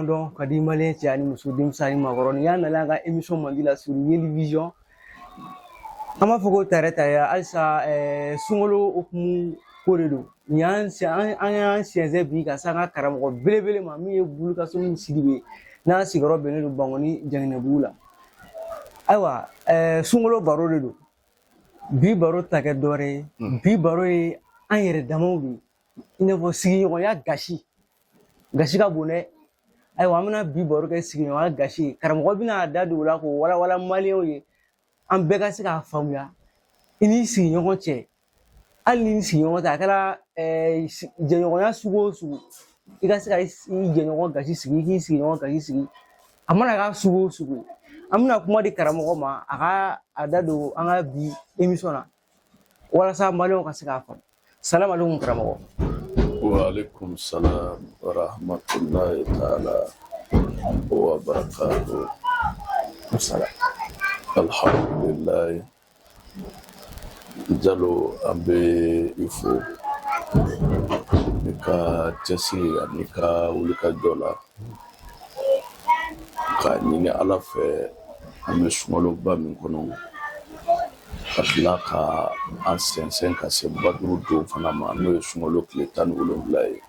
waleɲuman dɔn ka di maliyɛn cɛ ani muso, denmisɛn ani maakɔrɔ. Nin y'a nalen an ka émission mandi la sur Yeli Vision. An b'a fɔ ko tare tare halisa sunkalo hukumu ko de don. Nin y'an an y'an sɛnsɛn bi ka se an ka karamɔgɔ belebele ma, min ye Bulukasɔmi Sidibe, n'a sigiyɔrɔ bɛnnen don Bankɔni Jaginɛbugu la. Ayiwa, sunkalo baro de don. Bi baro ta kɛ dɔwɛrɛ ye, bi baro ye an yɛrɛ damaw de ye, i n'a fɔ sigiɲɔgɔnya gasi. Gasi ka bon dɛ. Ayiwa, an bɛna bi baro kɛ sigiɲɔgɔnya gasi ye. Karamɔgɔ bɛna a da don o la k'o walawala maliyɛnw ye, an bɛɛ ka se k'a faamuya. I n'i sigiɲɔgɔn cɛ, hali ni sigiɲɔgɔn tɛ, a kɛra jɛɲɔgɔnya sugu o sugu, i ka se ka i jɛɲɔgɔn gasi sigi, i k'i sigiɲɔgɔn gasi sigi, a mana k'a sugu o sugu ye. An bɛna kuma di karamɔgɔ ma, a ka a da don an ka bi émission na walasa maliyɛnw ka se k'a faamu. Salamu aleykum karamɔgɔ. Wa aleykum salam wa rahmatulahi taala wa barakatuh. Salam. Alhamdulilayi Jalo, an bɛ i fo i ka cɛsiri ani ka wulikajɔ la, k'a ɲini Ala fɛ, an bɛ sunkaloba min kɔnɔ, ka tila ka an sɛnsɛn ka se baduru don fana ma, n'o ye sunkalo tile 17 ye.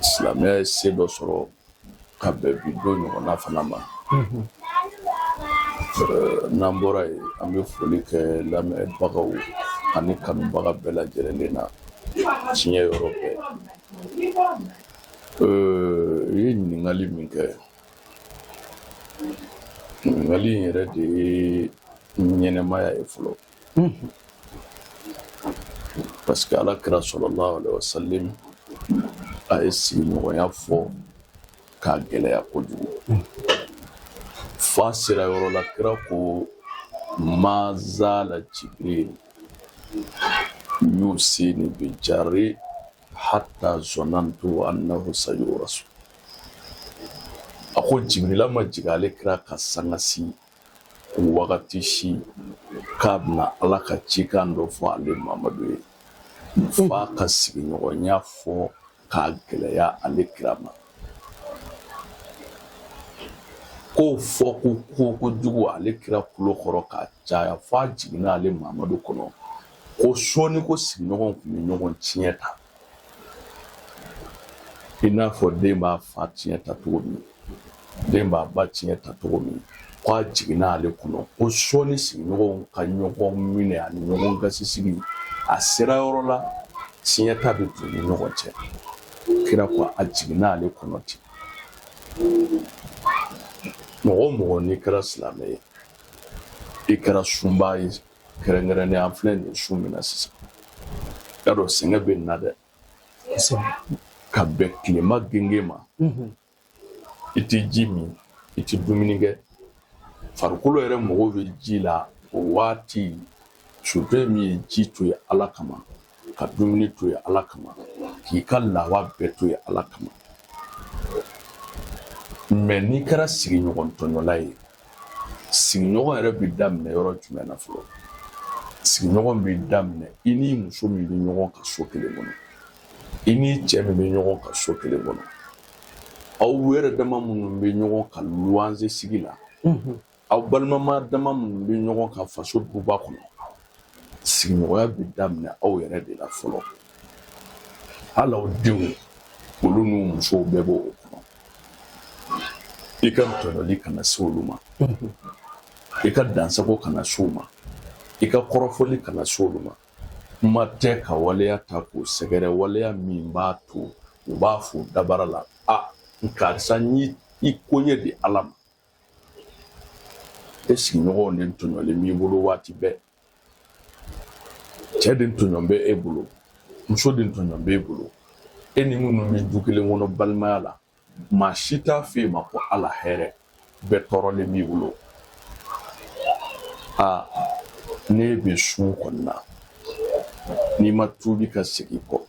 Silamɛya ye se dɔ sɔrɔ ka bɛn bi don ɲɔgɔnna fana ma. N'an bɔra yen, an bɛ foli kɛ lamɛnbagaw ani kanubaga bɛɛ lajɛlen na diɲɛ yɔrɔ bɛɛ. I ye ɲininkali min kɛ, ɲininkali in yɛrɛ de ye ɲɛnɛmaya ye fɔlɔ, parce que Ala kira sɔlɔlahu alayhi wa salim a ye sigiɲɔgɔnya fɔ k'a gɛlɛya kojugu, f'a sera yɔrɔ la, kira ko ma zala Jibril yusini bi jari hatta zonantu annahu sayurasu. A ko Jibrila ma jigin ale kira ka sanga si wagati si k'a bɛna Ala ka cikan dɔ fɔ ale Mamadu ye, f'a ka sigiɲɔgɔnya fɔ k'a gɛlɛya ale kira ma. K'o fɔ ko kojugu ale kira tulo kɔrɔ k'a caya, f'a jiginna ale Mamadu kɔnɔ ko sɔɔni ko sigiɲɔgɔnw tun bɛ ɲɔgɔn tiɲɛ ta, i n'a fɔ den b'a fa tiɲɛ ta cogo min, den b'a ba tiɲɛ ta cogo min. Ko a jiginna ale kɔnɔ ko sɔɔni sigiɲɔgɔnw ka ɲɔgɔn minɛ ani ɲɔgɔn gasi sigi, a sera yɔrɔ la, tiɲɛ ta bɛ don ni ɲɔgɔn cɛ. Kira ko a jiginna ale kɔnɔ ten. Mɔgɔ o mɔgɔ n'i kɛra silamɛ ye, i kɛra sunbaa ye, kɛrɛnkɛrɛnnenya an filɛ nin sun min na sisan, y'a dɔn sɛgɛn bɛ nin na dɛ, ka bɛn tilema gengen ma, i tɛ ji min, i tɛ dumuni kɛ, farikolo yɛrɛ mago bɛ ji la o waati. Surtout min ye ji to yen Ala kama, ka dumuni to yen Ala kama, k'i ka lawa bɛɛ to yen Ala kama. Mais n'i kɛra sigiɲɔgɔn tɔɲɔla ye, sigiɲɔgɔn yɛrɛ bɛ daminɛ yɔrɔ jumɛn na fɔlɔ? Sigiɲɔgɔn bɛ daminɛ i ni muso min bɛ ɲɔgɔn kan so kelen kɔnɔ, i ni cɛ min bɛ ɲɔgɔn kan so kelen kɔnɔ, aw yɛrɛ dama minnu bɛ ɲɔgɔn kan luwanze sigi la, aw balimama dama minnu bɛ ɲɔgɔn kan faso duba kɔnɔ. Sigiɲɔgɔnya bɛ daminɛ aw yɛrɛ de la fɔlɔ. Hali aw denw, olu n'u musow bɛɛ b'o kɔnɔ. I ka tɔɲɔli kana se olu ma, i ka dansago kana se u ma, i ka kɔrɔfɔli kana se olu ma. Kuma tɛ ka waleya ta k'o sɛgɛrɛ, waleya min b'a to u b'a fo dabara la: a karisa, n i koɲɛ di Ala ma. E sigiɲɔgɔnw de tɔɲɔlen b'i bolo waati bɛɛ. Cɛ de tɔɲɔn bɛ e bolo, muso de tɔɲɔn bɛ e bolo, e ni minnu bɛ du kelen kɔnɔ balimaya la, maa si t'a f'e ma ko Ala hɛrɛ. Bɛɛ tɔɔrɔlen b'i bolo. Aa, n'e bɛ sun kɔni na, n'i ma tuubi ka segin kɔ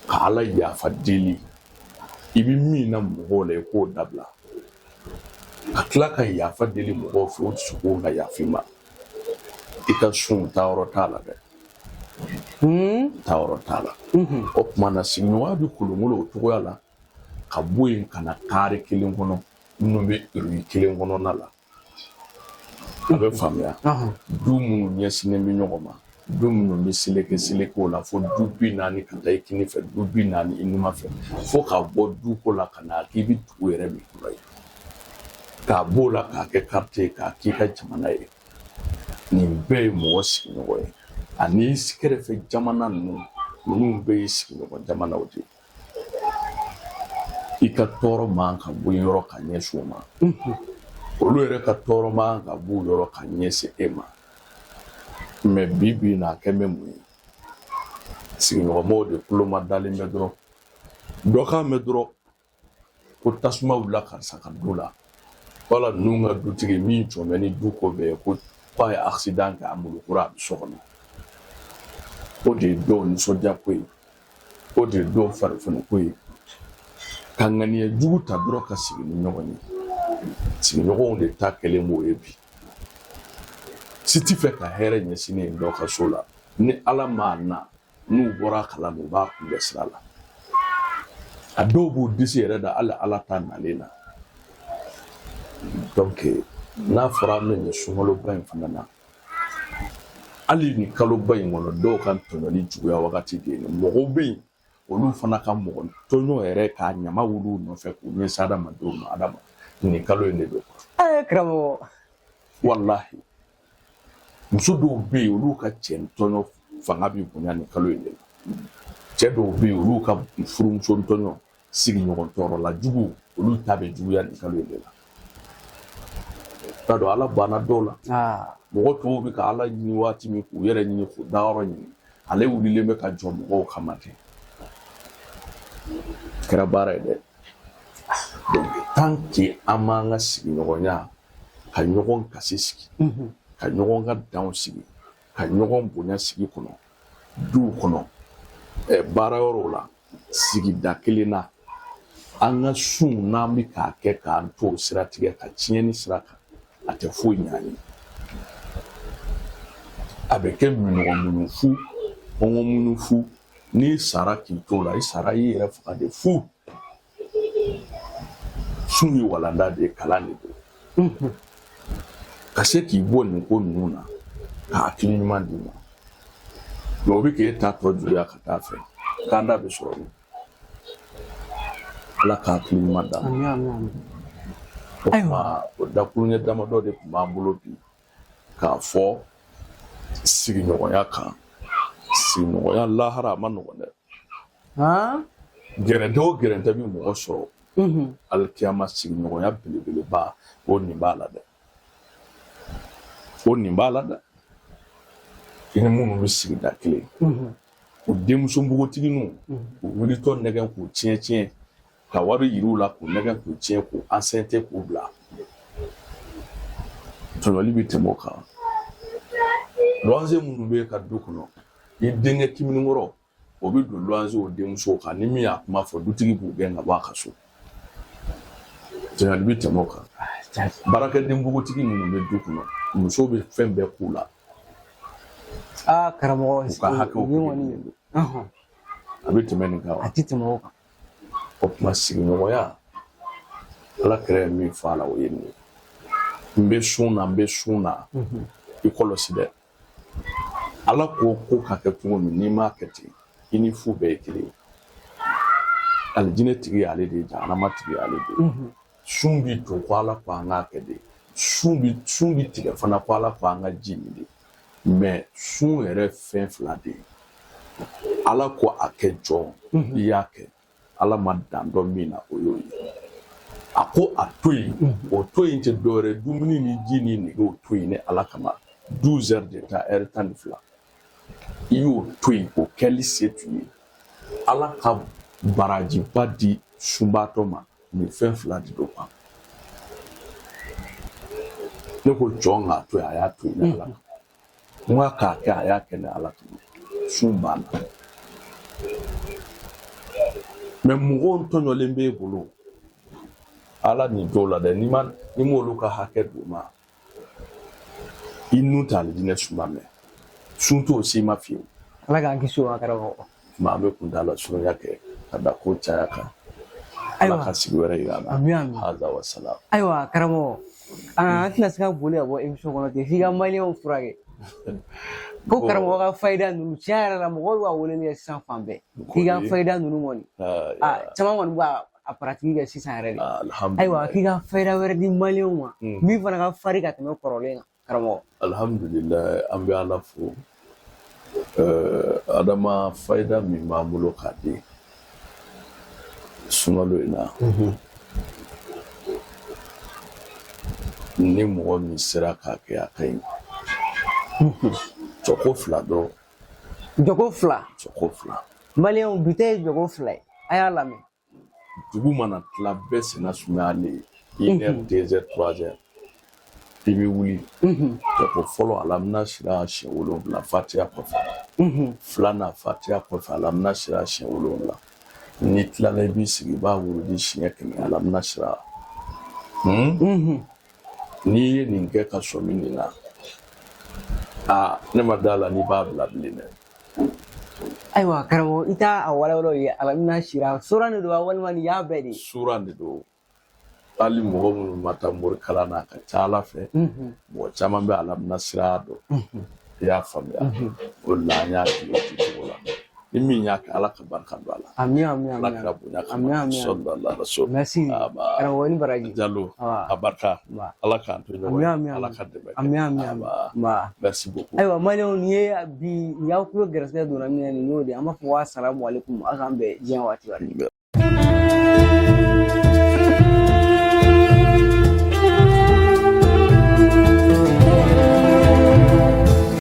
ka Ala yafa deli, i bɛ min na mɔgɔw la, i k'o dabila, ka tila ka yafa deli mɔgɔw fɛ, o dusukun ka yafa i ma, i ka sun taayɔrɔ t'a la dɛ. Taayɔrɔ t'a la. O tuma na, sigiɲɔgɔnya bɛ kolonkolon o cogoya la. Ka bɔ yen ka na kare kelen kɔnɔ, minnu bɛ rue kelen kɔnɔna la, a bɛ faamuya. Du minnu ɲɛsinnen bɛ ɲɔgɔn ma, du minnu bɛ seleke selekew la, fo du 40 ka taa i kini fɛ, du 40 i numan fɛ, fo ka bɔ du ko la ka na k'i bɛ dugu yɛrɛ min kɔnɔ ye, k'a b'o la k'a kɛ quartier ye, k'a k'i ka jamana ye. Nin bɛɛ ye mɔgɔ sigiɲɔgɔn ye. Ani kɛrɛfɛ jamana ninnu, ninnu bɛɛ ye sigiɲɔgɔn jamanaw de ye. I ka tɔɔrɔ man ka bɔ yɔrɔ ka ɲɛsin o ma, olu yɛrɛ ka tɔɔrɔ man ka b'u yɔrɔ ka ɲɛsin e ma. Mais bi bi in na, a kɛ bɛ mun ye? Sigiɲɔgɔnmaw de tulo ma dalen bɛ dɔrɔn, dɔ k'a mɛn dɔrɔn ko tasuma wulila karisa ka du la, wala ninnu ka dutigi min jɔn bɛ ni du ko bɛɛ ye, ko k'a ye accident kɛ, a molokura, a bɛ so kɔnɔ. O de ye dɔw nisɔndiya ko ye, o de ye dɔw farifoni ko ye, ka ŋaniya jugu ta dɔrɔn ka sigi ni ɲɔgɔn ye. Sigiɲɔgɔnw de ta kɛlen b'o ye bi. Si ti fɛ ka hɛrɛ ɲɛsinnen ye dɔ ka so la, ni Ala m'a na n'u bɔra a kalama, u b'a kunbɛ sira la. A dɔw b'u disi yɛrɛ da hali Ala ta nalen na. Donc n'a fɔra an bɛ nin sunkaloba in fana na, hali nin kaloba in kɔnɔ, dɔw ka tɔɲɔli juguya wagati de ye nin. Mɔgɔw bɛ yen, olu fana ka mɔgɔ tɔɲɔ yɛrɛ k'a ɲama wuli u nɔfɛ k'u ɲɛsin adamadenw ma, adama nin kalo in de don. Ee karamɔgɔ! Walahi, muso dɔw bɛ yen, olu ka cɛ tɔɲɔ fanga bɛ bonya nin kalo in de la. Cɛ dɔw bɛ yen, olu ka furumuso tɔɲɔ, sigiɲɔgɔn tɔɔrɔla jugu, olu ta bɛ juguya nin kalo in de la. T'a dɔn, Ala banna dɔw la. Mɔgɔ tɔw bɛ ka Ala ɲini waati min, k'u yɛrɛ ɲini, k'u dayɔrɔ ɲini, ale wulilen bɛ ka jɔ mɔgɔw kama ten. Kɛra baara ye dɛ. Donc tant que an m'an ka sigiɲɔgɔnya, ka ɲɔgɔn kasi sigi, ka ɲɔgɔn ka danw sigi, ka ɲɔgɔn bonya sigi kɔnɔ, duw kɔnɔ, baara yɔrɔw la, sigida kelen na, an ka sun n'an bɛ k'a kɛ k'an to o siratigɛ ka tiɲɛni sira kan, a tɛ foyi ɲɛ an ye. A bɛ kɛ minɔgɔ muɲu fu, kɔngɔ muɲu fu. N'i sara k'i to la, i sara i yɛrɛ faga de fu. Sun ye walanda de ye, kalan de don ka se k'i bɔ nin ko ninnu na, ka hakili ɲuman d'i ma. Mais o bɛ k'e ta tɔ juguya ka taa fɛ, kanda bɛ sɔrɔ min. Ala ka hakili ɲuman d'an ma. O tuma, o dakuruɲɛ damadɔ de tun b'an bolo bi k'a fɔ sigiɲɔgɔnya kan. Sigiɲɔgɔnya lahara, a ma nɔgɔn dɛ. Gɛrɛntɛ o gɛrɛntɛ bɛ mɔgɔ sɔrɔ alikiyama, sigiɲɔgɔnya belebeleba, o nin b'a la dɛ, o nin b'a la dɛ. I ni minnu bɛ sigida kelen, o denmuso npogotigininw, u wulitɔ nɛgɛn k'u tiɲɛ tiɲɛ, ka wari yir'u la, k'u nɛgɛn, k'u tiɲɛ, k'u enceinte, k'u bila, tɔɲɔli bɛ tɛmɛ o kan. Luwanze minnu bɛ ka du kɔnɔ, i denkɛ kiminikɔrɔ, o bɛ don luwanze o denmusow kan. Ni min y'a kuma fɔ, dutigi b'u gɛn ka bɔ a ka so. Tɔɲɔli bɛ tɛmɛ o kan. Baarakɛden npogotigi minnu bɛ du kɔnɔ, musow bɛ fɛn bɛɛ k'u la. Aa karamɔgɔ! U ka hakɛw kɔni don. A bɛ tɛmɛ nin kan wa? A tɛ tɛmɛ o kan. O tuma, sigiɲɔgɔnya, Ala kɛra ye min fɔ a la, o ye nin ye. N bɛ sun na, n bɛ sun na, i kɔlɔsi dɛ. Ala ko ko ka kɛ cogo min, n'i m'a kɛ ten, i ni fu bɛɛ ye kelen ye. Alijinɛ tigi ye ale de ye, jahanama tigi ye ale de ye. Sun bi don ko Ala ko an k'a kɛ de, sun bi tigɛ fana ko Ala ko an ka ji min de. Mais sun yɛrɛ fɛn fila de ye. Ala ko a kɛ jɔn, i y'a kɛ, Ala ma dan dɔn min na, o y'o ye. A ko a to yen, o to yen tɛ dɔwɛrɛ, dumuni ni ji ni negew to yen ni Ala kama, 12 heures de temps, heure 12, i y'o to yen, o kɛli se t'u ye. Ala ka barajiba di sunbaatɔ ma nin fɛn fila de don kan. Ne ko jɔn k'a to yen, a y'a to yen ni Ala kama. N ko k'a kɛ, a y'a kɛ ni Ala kama, sun banna. Mais mɔgɔw tɔɲɔlen b'e bolo, Ala nin dɔw la dɛ, n'i ma n'i m'olu ka hakɛ d'u ma, i nun t'a alijinɛ suma mɛn, sun t'o si ma fiyewu. Ala k'an kisi o ma, karamɔgɔ. Tuma, an bɛ kuntala surunya kɛ ka da ko caya kan. Ala ka sigi wɛrɛ yira an na. Ami, ami. Haza wa salam. Ayiwa karamɔgɔ, an tɛna se ka boli ka bɔ émission kɔnɔ ten f'i ka maliyɛnw furakɛ. Ko karamɔgɔ ka fayida ninnu, tiɲɛ yɛrɛ la, mɔgɔw b'a weleli kɛ sisan fan bɛɛ k'i ka fayida ninnu kɔni, a caman kɔni b'a a pratique kɛ sisan yɛrɛ de. Ayiwa, k'i ka fayida wɛrɛ di maliyɛnw ma min fana ka farin ka tɛmɛ kɔrɔlen kan, karamɔgɔ. Alhamdulilayi, an bɛ Ala fo. Adama, fayida min b'an bolo k'a di sunkalo in na, ni mɔgɔ min sera k'a kɛ, a ka ɲi. Jɔko fila dɔrɔn. Jɔko fila. Jɔko fila. Maliyɛnw, bi ta ye jɔko fila ye, a y'a lamɛn. Dugu mana tila, bɛɛ senna sumayalen, 1 heure, 2 heures, 3 heures, i bɛ wuli. Jɔko fɔlɔ, alamina sira siɲɛ 7 fatiya kɔfɛ. Filanan, fatiya kɔfɛ, alamina sira siɲɛ 7. N'i tilala, i b'i sigi, i b'a wurudi siɲɛ 100, alamina sira. N'i ye nin kɛ ka sɔmi nin na, aa, ne ma da la n'i b'a bila bilen dɛ. Ayiwa karamɔgɔ, i t'a a walawala ye, alamina sira sura de don wa, walima nin y'a bɛɛ de ye? Sura de don. Hali mɔgɔ minnu ma taa morikalan na, a ka ca Ala fɛ, mɔgɔ caman bɛ alamina sira dɔn. I y'a faamuya? O de la an y'a di o di cogo la. Ni min y'a kɛ, Ala ka barika don a la. Ami, ami. Ala Ami. kira bonya Ami, kama. ami. Sallallahu alaihi wasallam. Merci karamɔgɔ, ni baraji. Jalo. Awa. A barika. Ba. Ala k'an to ɲɔgɔn Ami, ye. ami. Ala Ami. ka dɛmɛ kɛ. Ami, ami, ami. Aba. Ba. Merci beaucoup. Ayiwa maliyɛnw, nin ye bi nin y'aw tulo gɛrɛsɛgɛ donna min na, nin y'o de ye. An b'a fɔ wa salamu aleykum, aw k'an bɛn diɲɛ waati wɛrɛ.